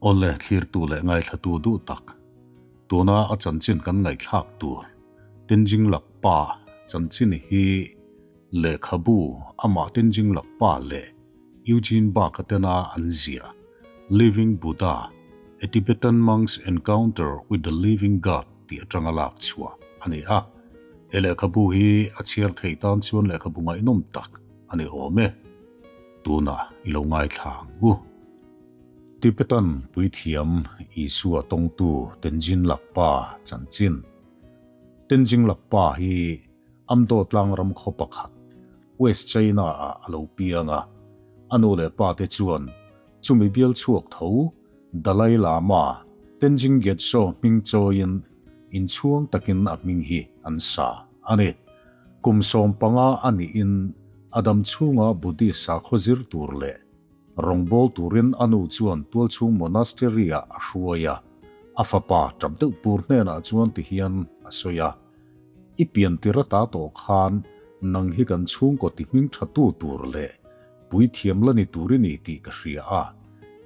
Awle thlirtu leh ngaithlatu duh tak, tuna a chanchin kan ngaihthlak tur Tenzing Lakpa chanchin hi lehkhabu amah Tenzing Lakpa leh Eugene Bak-a tena an ziah Living Buddha, A Tibetan Monk's Encounter with the Living God tih atanga lak chhuah a ni a. He lehkhabu hi a chhiar theih tan chuan lehkhabu ngaihnawm tak a ni awm e. Tunah i lo ngaithla ang u. Tibetan puithiam Isua tawngtu Tenzin Lakpa chanchin. Tenzin Lakpa hi Amdo tlangram khaw pakhat, West China-ah a lo piang a. A nu leh pa te chuan chumi bial chhuak tho Dalai Lama Tenzin Gyatso hming chawiin inchhuang takin a hming hi an sa a ni. Kum 15 a nihin a dam chhunga Buddhist sakhaw zir tur leh Rawngbâwl turin a nu chuan tualchhung monastery-ah a hruai a, a fapa ṭap deuh pur hnenah chuan tihian a sawi a, I pian tir ata tawh khan nang hi kan chhungkaw ti hming ṭhatu tur leh puithiam la ni tur i ni tih ka hria a,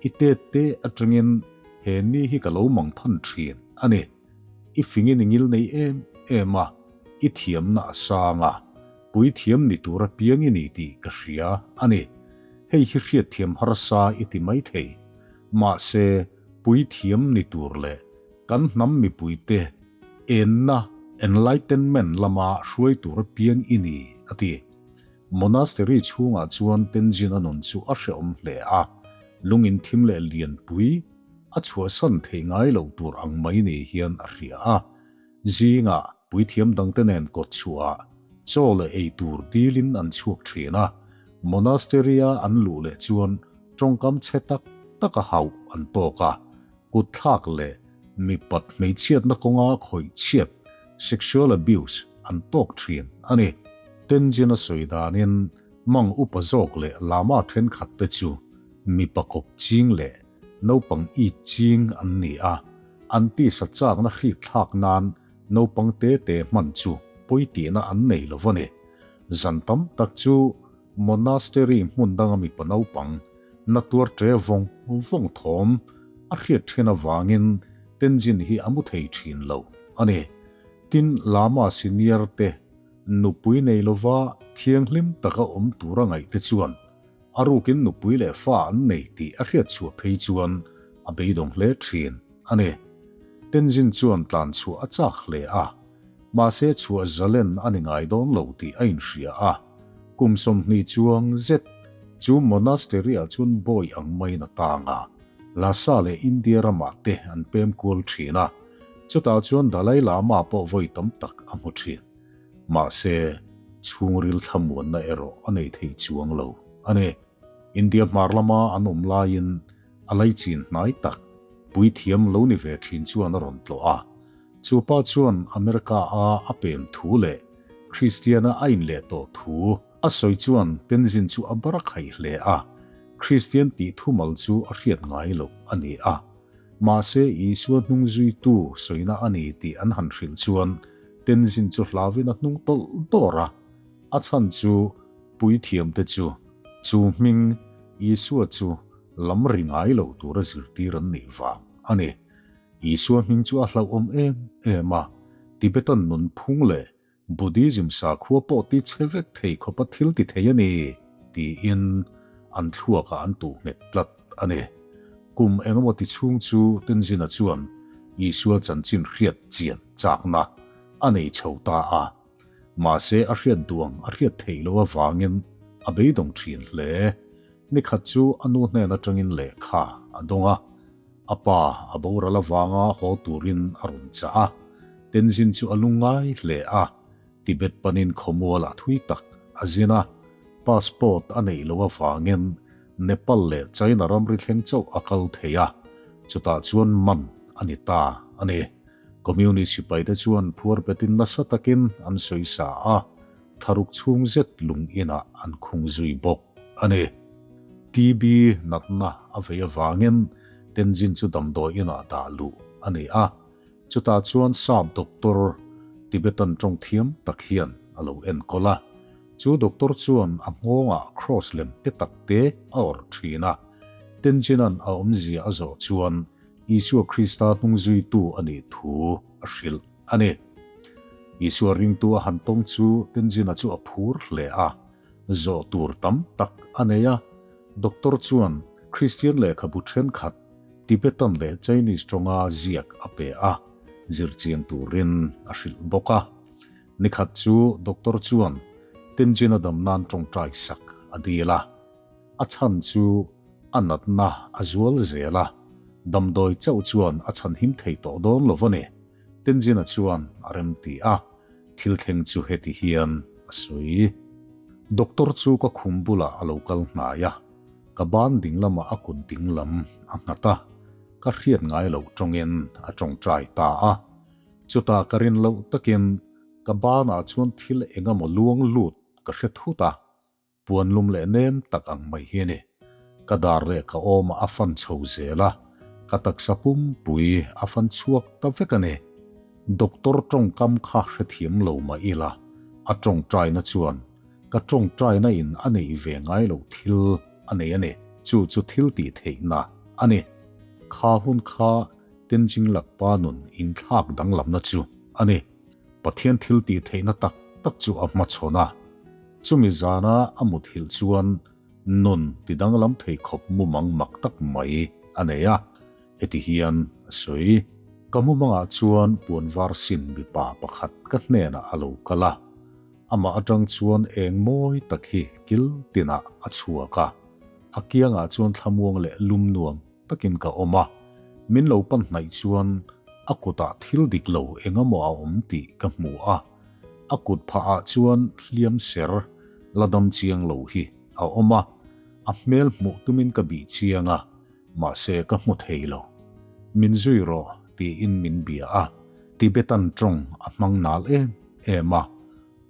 i tet te aṭangin he ni hi ka lo mang phan ṭhin a ni. I fingin i ngil nei em em a, i thiamna a sang a, puithiam ni tur apiang i ni tih ka hria a ni. Hei hi hriatthiam harsa i ti maithei. Mahse, puithiam ni tur leh kan hnam mipuite enna, enlightenment, lama hruai tur apiang i ni, a ti. Monastery chhungah chuan Tenzin a nun chu a hrehawm hle a, lungin thim leh lianpui a chhuahsan theih ngai loh tur ang mai ni hian a hria a. Zingah puithiam dangte nen kawt chhuahah chaw leh ei tur dilin an chhuak thin a, monastery-a an luh leh chuan tawngkam chhe tak taka hauh an tawk a, kutthlak leh mipat hmeichhiatna kawnga khawih chhiat, sexual abuse, an tawk thin a ni. Tenzin a sawi danin mang upa zawk leh lama thenkhat te chu mipa kawp ching leh naupang it ching an ni a, An tisa chakna hrik thlak nan naupang te te hman chu pawi tihna an nei lo a ni. Zan tam tak chu monastery hmun danga mipa naupang na tuar tre vawng vawng thawm a hriat thin avangin Tenzin hi a mu thei thin lo a ni. Tin, Lama senior te nupui nei lova thianghlim taka awm tura ngaih te chuan A rukin nupui leh fa an nei tih a hriat chhuah phei chuan a beidawng hle thin a ni. Tenzin chuan tlan chhuah a chak hle a, mahse chhuah zalen a ni ngai dawn lo tih a inhria a. Kum 20 chuang zet chu monastery-ah chuan bawi ang maiin a tang a, Lhasa leh India ramah te an pem kual thin a, chutah chuan Dalai Lama pawh vawi tam tak a hmu thin. Mahse, chhungril thlamuanna erawh a nei thei chuang lo a ni. India hmar lama an awm laiin a laichin hnai tak, puithiam lo ni ve thin chuan a rawn tlawh a. Chu pa chuan America-a a pem thu leh Kristiana a inleh tawh thu a sawi chuan Tenzin chu a bar a khaih hle a, Kristian tih thumal chu a hriat ngai loh a ni a. Mahse, Isua hnung zuitu sawina a ni tih an han hrilh chuan Tenzin chu hlauin a hnung tawlh dawr a, a chhan chu puithiamte chu chu hming Isua chu lam ri ngai lo tura zirtir an nih vang a ni. Isua hming chu a hlauhawm em em a, Tibetan nunphung leh Buddhism sakhua pawh ti chhe vek thei khawpa thil ti thei a ni, tiin an thluakah an tuh nghet tlat a ni. Kum engemaw ti chhung chu Tenzina chuan Isua chanchin hriat chian chakna a nei chho ta a. Mahse a hriat duang a hriat theih loh avangin a beidawng thin hle. Nikhat chu a nu hnen atangin lehkha a dawng a. A pa a boral avanga haw turin a rawn chah a, Tenzin chu a lungngai hle a, Tibet panin khawmualah thui tak a zin a, passport a neih loh avangin Nepal leh China ramri thleng chauh a kal thei a, chutah chuan man a ni ta a ni. Communist sipaite chuan phuar betin nasa takin an sawisa a, tharuk chhung zet lung inah an khung zui bawk a ni. TB natna a vei avangin Tenzin chu damdawi inah dah luh a ni a, chutah chuan sap doctor Tibetan tawng thiam tak hian a lo enkawl a. Chu doctor chuan a nghawngah cross lem te tak te a awrh thin a, Tenzin-a'n a awmzia a zawh chuan. Isua Krista hnungzuitu a nih thu a hrilh a ni. Isua ringtu a han tawng chu Tenzin-a chu a phur hle a, zawh tur tam tak a nei a. Doctor chuan Kristian lehkhabu thenkhat Tibetan leh Chinese tawnga ziak a pe a, zirchian turin a hrilh bawk a. Nikhat chu doctor chuan Tenzin-a dam nan tawngtai sak a dil a. A chhan chu a natna a zual zel a, damdawi chauh chuan a chhan him thei tawh dawn lo a ni. Tenzin-a chuan a remti a, thil thleng chu heti hian a sawi. Doctor chu ka khum bulah a lo kal hnai a, ka ban ding lamah a kut ding lam a nghat a, ka hriat ngai loh tawngin a tawngtai ta a. Chutah ka rin loh takin ka banah chuan thil engemaw luang lut ka hre thut a, Puan lum leh nem tak ang mai hi a ni. Ka dar leh ka awmah a fan chho zel a, ka taksa pumpui a fan chhuak ta vek a ni. Doctor tawngkam kha hrethiam lo mah ila, a tawngtaina chuan ka tawngtaina in a neih ve ngai loh thil a nei a ni. Chu chu thil tih theihna a ni. Kha hun kha Tenzing Lakpa nun inthlak danglamna chu a ni. Pathian thil tih theihna tak tak chu a hmachhawn a. Chumi zana a muthilh chuan nun ti danglam thei khawp mumang mak tak mai a nei a, heti hian a sawi. Ka mumangah chuan puan var sin mipa pakhat ka hnenah a lo kal a, amah atang chuan eng mawi tak hi kil tinah a chhuak a, a kiangah chuan thlamuang leh lum nuam takin ka awm a, min lo pan hnaih chuan a kutah thil dik lo engemaw a awm tih ka hmu a, a kut phah ah chuan hliam ser la dam chiang lo hi a awm a, a hmel hmuh tumin ka bih chiang a, mahse ka hmu thei lo. Min zui rawh tiin min bia a, Tibetan tawng a hmang nal em em a,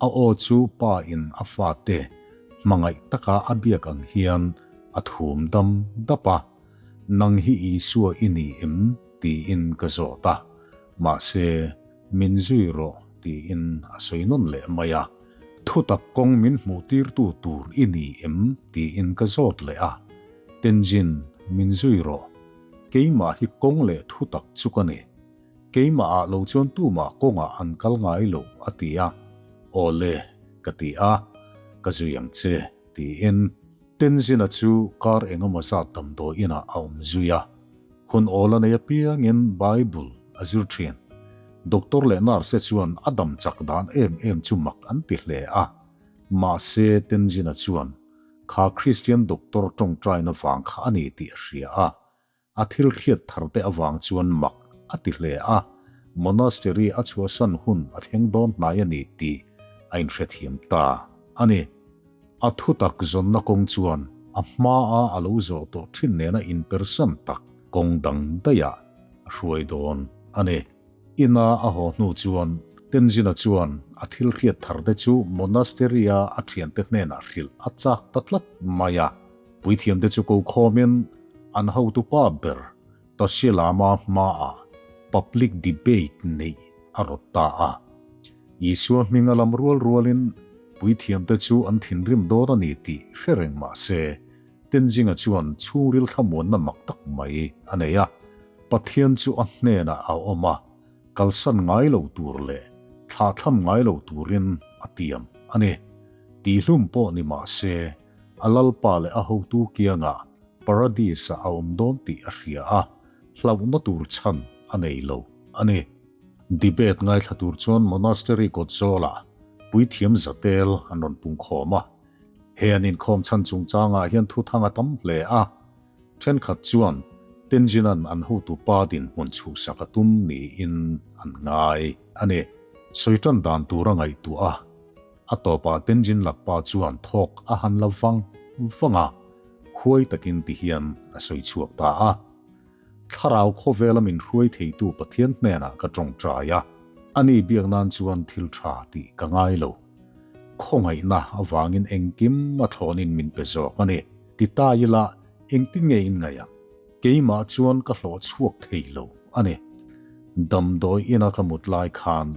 a aw chu pa in a fate hmangaih taka a biak ang hian a thum dam dap a, Nang hi Isua i ni em? tiin ka zawt a, mahse min zui rawh tiin a sawi nawn leh mai a, Thutak kawng min hmuh tirtu tur i ni em? tiin ka zawt leh a, Tenzin, min zui rawh, keimah hi kawng leh thutak chu ka ni. Keimah ah lo chuan tumah kawngah an kal ngai lo a ti a, Aw le, ka ti a, ka zui ang che, tiin Tenzin-a chu kar engemaw zat damdawi inah a awm zui a. Hun awl a nei apiangin Bible a zir thin. Doctor leh nurse te chuan a dam chak dan em em chu mak an ti hle a. Mahse Tenzin-a chuan kha Christian doctor tawngtaina vang kha a ni tih a hria a. A thil hriat thar te avang chuan mak a ti hle a, monastery a chhuahsan hun a thleng dawn hnai a ni tih a inhrethiam ta a ni. A thutak zawnna kawng chuan a hmaa a lo zawh tawh thin nena inpersan tak kawng dang daihah a hruai dawn a ni. Ina a haw hnu chuan Tenzin-a chuan a thil hriat thar te chu monastery-a a thiante hnenah hrilh a chak ta tlat mai a. Puithiamte chu ko khawmin an hotupa ber Tashi Lama hmaah public debate neih a rawt ta a. Isua hming a lam rual rualin puithiamte chu an thinrim dawn a ni tih hre reng mah se, Tenzing-a chuan chhungril thlamuanna mak tak mai a nei a. Pathian chu a hnenah a awm a, kalsan ngai lo tur leh thlahthlam ngai lo turin a tiam a ni. Tihlum pawh ni mah se, A lalpa leh a hotu kiangah Paradis-ah a awm dawn tih a hria a, hlauhna tur chhan a nei lo a ni. Debate ngaithla tur chuan monastery kawt zawlah puithiam zatel an rawn pungkhawm a. He an inkhawm chhan chungchangah hian thuthang a tam hle a, thenkhat chuan Tenzin-a'n an hotu pa dinhmun chhuhsak a tum niin an ngai a ni. Sawi tan dan tur a ngaihtuah a. A tawpah Tenzin Lakpa chuan thawk a han la vang vang a, huai takin ti hian a sawi chhuak ta a. Thlarau khawvela min hruai theitu Pathian hnenah ka tawngtai a, ani biak nan chuan thil tha tih ka ngai lo. Khawngaihna avangin engkim a thlawnin min pe zawk a ni. Ti ta ila engtin nge in ngaih ang? Keimah chuan ka hlawh chhuak thei lo a ni. Damdawi ina ka mut lai khan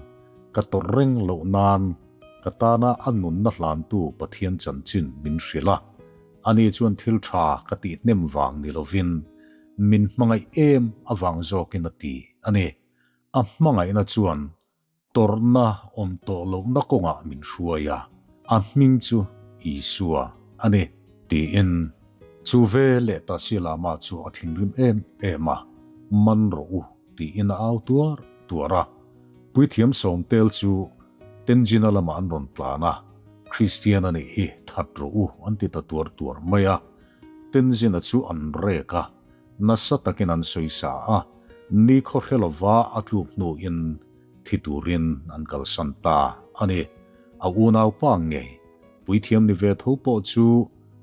Ka tawrh reng loh nan ka tana a nunna hlantu Pathian chanchin min hrilh a, ani chuan thil tha ka tih hnem vang ni lovin min hmangaih em avang zawkin a ti a ni. A hmangaihna chuan tawrhna awm tawh lohna kawngah min hruai a, a hming chu Isua a ni, tiin. Chu ve leh ta Silama chu a thinrim em em a, Man rawh u, tiin a au tuar tuar a. Puithiam Sawmtel chu Tenjina lamah an rawn tlan a, Kristian a nih hi, that rawh u, an ti ta tuar tuar mai a. Tenzina chu an rek a, nasa takin an sawisa a, nikhaw hre lova a tluk hnuin thi turin an kalsan ta a ni. A unaupa ngei, puithiam ni ve tho pawh chu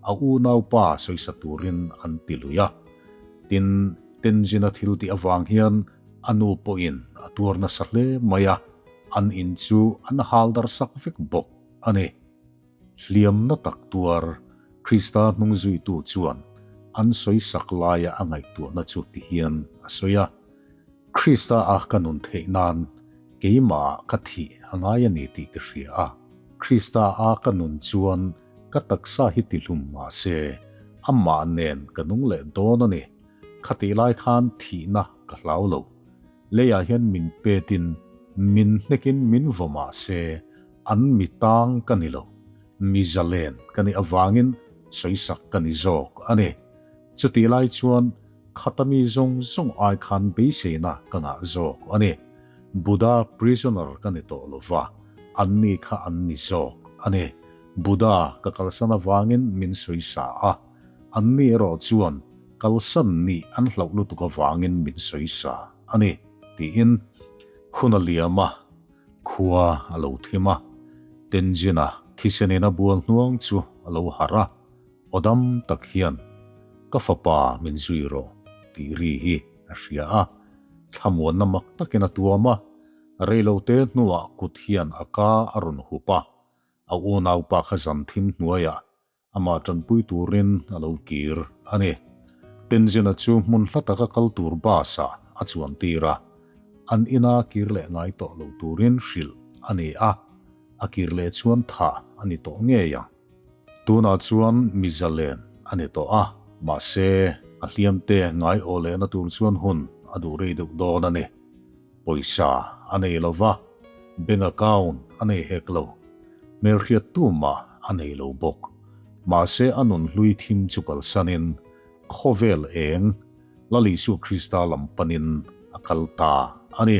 a unaupa sawisa turin an ti lui a. Tin, Tenzina thil tih avang hian a nu pawhin a tuar nasa hle mai a, an in chu an hal darsak vek bawk a ni. Hliamna tak tuar Krista hnungzuitu chuan an sawisak laia a ngaihtuahna chu ti hian a sawi a, Krista a ka nun theih nan keimahah ka thih a ngai a ni tih ka hria a. Krista a ka nun chuan ka taksa hi tihlum mah se, amah nen ka nung leh dawn a ni. Khatih lai khan thihna ka hlau lo. Leiah hian min petin min hnekin min vaw mah se, An mi tang ka ni lo, mi zalen ka nih avangin sawisak ka ni zawk a ni. Chutih lai chuan khata mi zawng zawng ai khan beiseina ka ngah zawk a ni. Buddha prisoner ka ni tawh lo va, anni kha an ni zawk a ni. Buddha ka kalsan avangin min sawisa a, anni erawh chuan kalsan nih an hlauh lutuk avangin min sawisa a ni, tiin hun a liam a. Khua a lo thim a, Tenzina thisenin a bual hnuang chu a lo harh a, aw dam tak hian, Ka fapa min zui rawh tih ri hi a hria a, thlamuanna mak takin a tuam a, reilote hnuah kut hian a ka a rawn hup a, a unaupa kha zan thim hnuaiah Amah tanpui turin a lo kir a ni. Tenzina chu hmun hla taka kal tur bus-ah a chuan tir a, an ina kir leh ngai tawh lo turin hrilh a ni a, a kir leh chuan thah a ni tawh ngei ang. Tunah chuan mi zalen a ni tawh a, mahse a hliamte ngai aw lehna tur chuan hun a duh rei deuh dawn a ni. Pawisa a nei lo va, bank account a nei hek lo. Hmelhriat tumah a nei lo bawk. Mahse a nun hlui thim chu kalsanin khawvel eng Lal Isua Krista lam panin a kal ta a ni.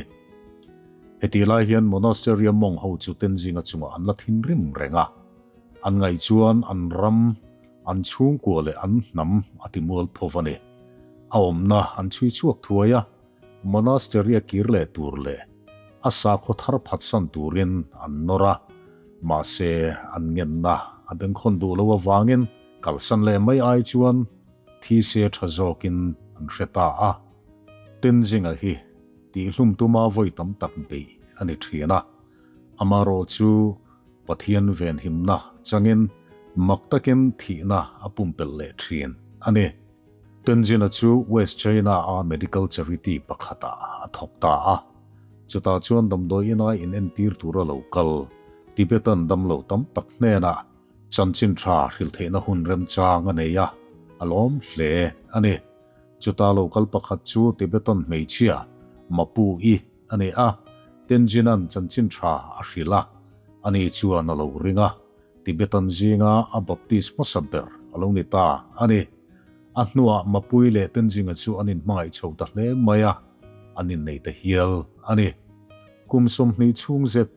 Hetih lai hian Monastery-a mawng ho chu Tenzinga chungah an la thinrim reng a. An ngaih chuan an ram, an chhungkua leh an hnam a timual phawv a ni. A awmna an chhui chhuak thuai a. Monastery-a kir leh tur leh a sakhaw thar phatsan turin an nawr a, mahse an ngenna a bengkhawn duh lo avangin kalsan leh mai ai chuan thi se tha zawkin an hre ta a. Tenzing-a hi tihhlum tuma vawi tam tak beih a ni thin a, amarawh chu Pathian venhimna changin mak takin thihna a pumpelh leh thin a ni. Tenzin-a chu West China-a medical charity pakhatah a thawk ta a. Chutah chuan damdawi ina inentir tura lo kal Tibetan damlo tam tak hnenah chanchin tha hrilh theihna hun remchang a nei a, a lawm hle a ni. Chuta lo kal pakhat chu Tibetan hmeichhia Mapu-i a ni a, Tenzin-a'n chanchin tha a hrilh a, ani chuan a lo ring a. Tibetan zinga a Baptist hmasa ber a lo ni ta a ni. A hnuah Mapui leh Tenzinga chu an inhmangaih chho ta hle mai a, an innei ta hial a ni. Kum 20 chhung zet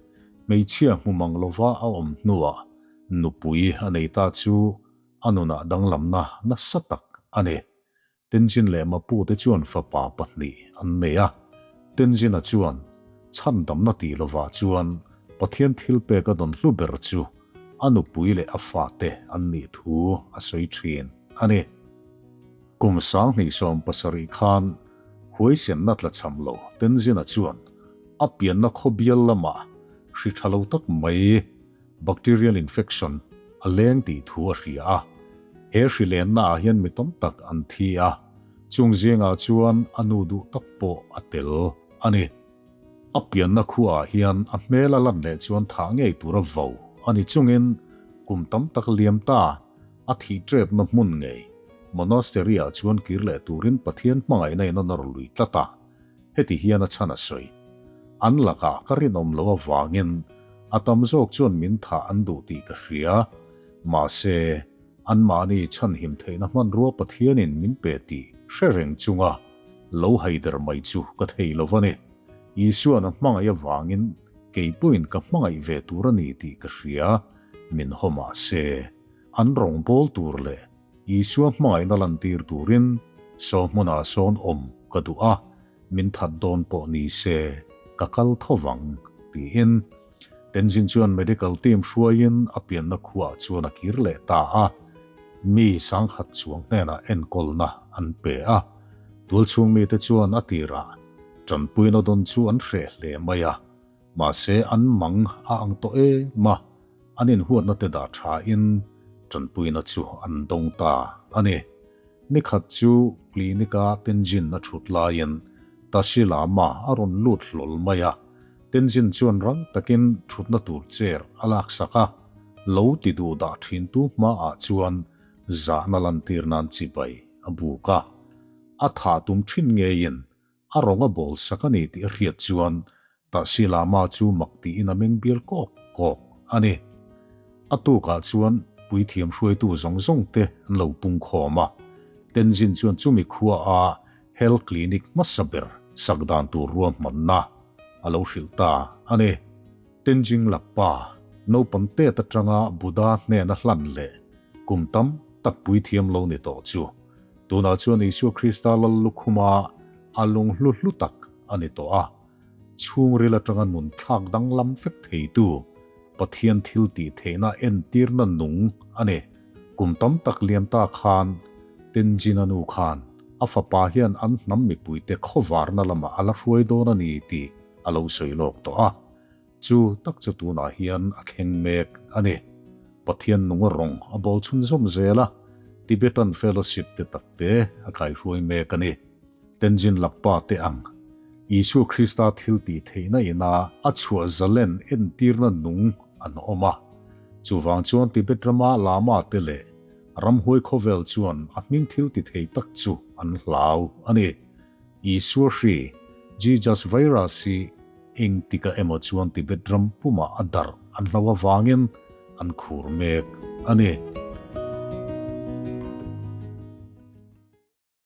hmeichhia hmu mang lova a awm hnuah nupui a nei ta chu a nunah danglamna nasa tak a ni. Tenzin leh Mapu te chuan fapa pahnih an nei a, Tenzin-a chuan chhandamna tih lovah chuan Pathian thilpek a dawn hlu ber chu a nupui leh a fate an nih thu a sawi thin a ni. Kum 2070 khan huaisenna tlachham lo Tenzin-a chuan a pianna khawbial lamah hri tha lo tak mai Bacterial infection a leng tih thu a hria a, he hri lenna ah hian mi tam tak an thi a, chung zingah chuan a nu duh tak pawh a tel a ni. A pianna khua ah hian a hmel a lan leh chuan thah ngei tura vo a ni chungin kum tam tak liam ta a thih trepna hmun ngei. Monastery-ah chuan kir leh turin Pathian hmangaihna in a nawr lui tlat a, heti hian a chhan a sawi. An lakah ka rinawm lo avangin a tam zawk chuan min thah an duh tih ka hria. Mahse, anmahni chhanhim theihna hmanrua Pathianin min pe tih hre reng chunga lo haider mai chu ka thei lo a ni. Isua'n a hmangaih avangin kei pawhin ka hmangaih ve tur a ni tih ka hria, min haw mah se. An rawngbâwl tur leh Isua hmangaihna lantir turin saw hmunah sawn awm ka duh a, min that dawn pawh ni se ka kal tho vang, tiin Tenzin chuan medical team hruaiin a pianna khuaah chuan a kir leh ta a, mi sangkhat chuang hnenah enkawlna an pe a. Tualchhung mite chuan a tirah tanpuina dawn chu an hreh hle mai a, mahse an mang a ang tawh em a. An inhuatna te dah thain tanpuina chu an dawng ta a ni. Nikhat chu clinic-a Tenzin a thut laiin Tashi Lama a rawn lut hlawl mai a. Tenzin chuan rang takin thutna tur chair a laksak a, lo ti duh dah thintu hmaah chuan zahna lantir nan chibai a buk a. A thah tum thin ngeiin A rawng a bawl sak a ni tih a hriat chuan Tahsi Lama chu mak tiin a meng bial kawk kawk a ni. A tukah chuan puithiam hruaitu zawng zawng te an lo pung khawm a, Tenzin chuan chumi khua a Health Clinic hmasa ber sak dan tur ruahmanna a lo hrilh ta a ni. Tenzing Lakpa, naupang tet atanga Buddha hnena hlan leh kum tam tak puithiam lo ni tawh chu Tunah chuan Isua Krista lal lukhuma a lung hlu hlu tak a ni tawh a, chhungril atanga nun thlak danglam vek theitu Pathian thil tih theihna entirna nung a ni. Kum tam tak liam ta khan Tenjin-a nu khan a fapa hian an hnam mipuite khawvarna lamah a la hruai dawn a ni tih a lo sawi lawk tawh a. Chu tak chu tunah hian a thleng mek a ni. Pathian nunga rawng a bawl chhunzawm zel a, Tibetan Fellowship te tak te a kaihruai mek a ni. Tenzin Lakpa te ang Isua Krista thil tih theihna ina a chhuah zalen entirna nung an awm a. Chuvang chuan Tibet rama Lama te leh ramhuai khawvel chuan a hming thil ti thei tak chu an hlau a ni. Isua hri, Jesus virus, hi engtikah emaw chuan Tibet ram pumah a darh an hlo avangin an khur mek a ni.